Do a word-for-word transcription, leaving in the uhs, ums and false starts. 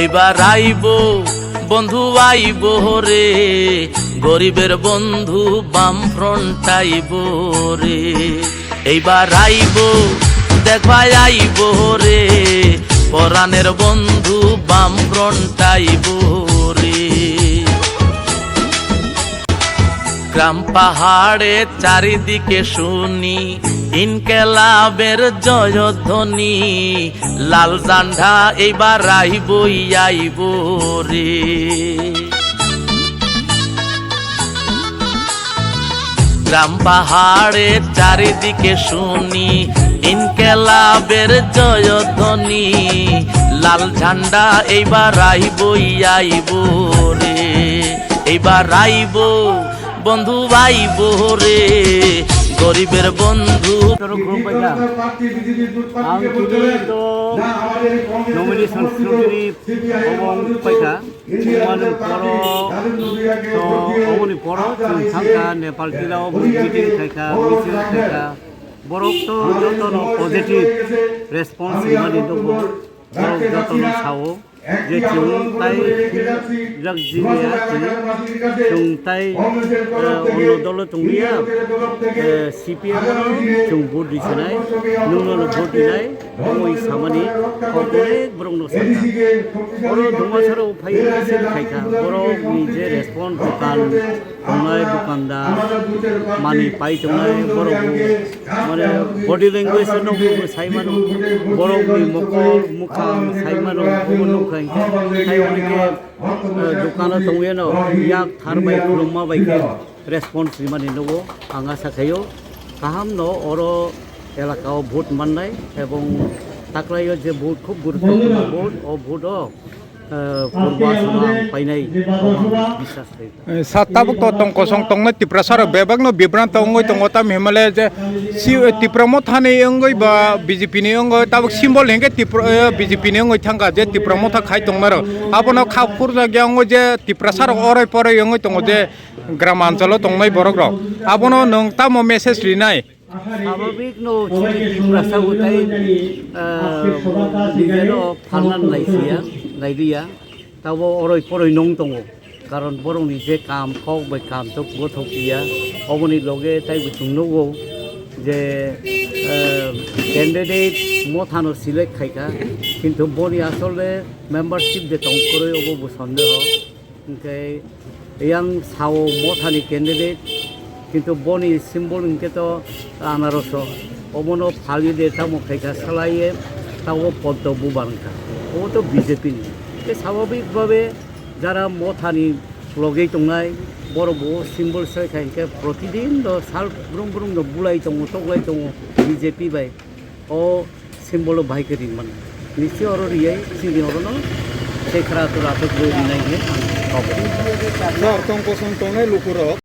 এইবার আইবো বন্ধু আইবো রে, গরিবের বন্ধু বামফ্রন্ট আইবো রে। এইবার আইবো, দেখবাই আইবো রে, পরাণের বন্ধু বামফ্রন্ট আইবো রে। গ্রাম পাহাড়ে চারিদিকে শুনি ইনকেলাবের জয়ধ্বনি, লাল ঝান্ডা এইবার আইবই আইবো রে। গ্রাম পাহাড়ে চারিদিকে শুনি ইনকেলাবের জয়ধ্বনি, লাল ঝান্ডা এইবার আইবই আইবো রে। এইবার আইবো বন্ধু আইবো রে, গরিবের বন্ধু। Toro khulumbai kha. Ang chini to nomination secretary obo wng pai kha. Wngmani poro to oboni poro chwng thang kha Nepal tila o meeting khai kha, misil khai kha. Borok to jotono positive response rimani nukgo. Borok jotono sao je chwng tai rak jiliya chwng, chwng tai, eh, onno dolo tongliya, eh, C P M no chwng vote risinai, nwngno vote rinai, omo samani kok onek borokno sakha. Oro Dumasarao phai sini khaikha, borokni je response, dokan tongnai, dokandar, mani pai tongnai, borok bo, mane, body language no bo sai mano, borokni mokol mukhang sai mano, obo nukha hinkhe, tai hwnwi khe, eh, dokano tongwiyano yak thar bai khulumma bai khe response rimani nugo, ang asa khaio kahamno oro elakao vote mannai ebong taklaio je vote khub guruttopurno vote, o vote o, eh, purba sama painai, obo ang biswas khaio. Eh, sa tabuk to tong kosong tongnai Tiprasa rok bebak no bibranto wngwi tongo, tam himale je si, eh, Tipra mothani wngwi ba B J P ni wngwi tabuk symbol hinkhe Tipra, eh, B J P ni wngwi thangkha je Tipra motha khai tongnai rok. Abono kha phurjakya wngwi je Tiprasa rok oroi poroi wngwi tongo je gram anchalo tongnai borok rok. Abono nwng tamo message rinai? Swabhabik no chini Tiprasa bo tai, ah, nijero phalna naisiya, nailiya. Tabo oroi poroi nong tongo. Karon borokni je kam, kok bai kam tok gothok ya. Oboni loge tai bo chwng nugo je, ah, candidate mothano select khaikha. Kintu boni asole membership de tong kwrwi obo bo sondeho. Hwnkhe yang sao mothani candidate, kintu boni symbol hwnkhe to anaroso. Obono phalwi de tamo khaikha salaiye, tabo poddo bubar wngkha. Obo to B J P ni. Hwnkhe swabhabik bhabe jara mothani logei tongnai, borok bo symbol sai kha hwnkhe protidin do sal brum brum do bulai tongo, toklai tongo B J P bai. O symbol o bahai khe ringmani. Nisi oro riyai, chini orono tei khra tura atok bai rinai hinwi ang kok rinai. Sir, tong kosong tongnai lukurok.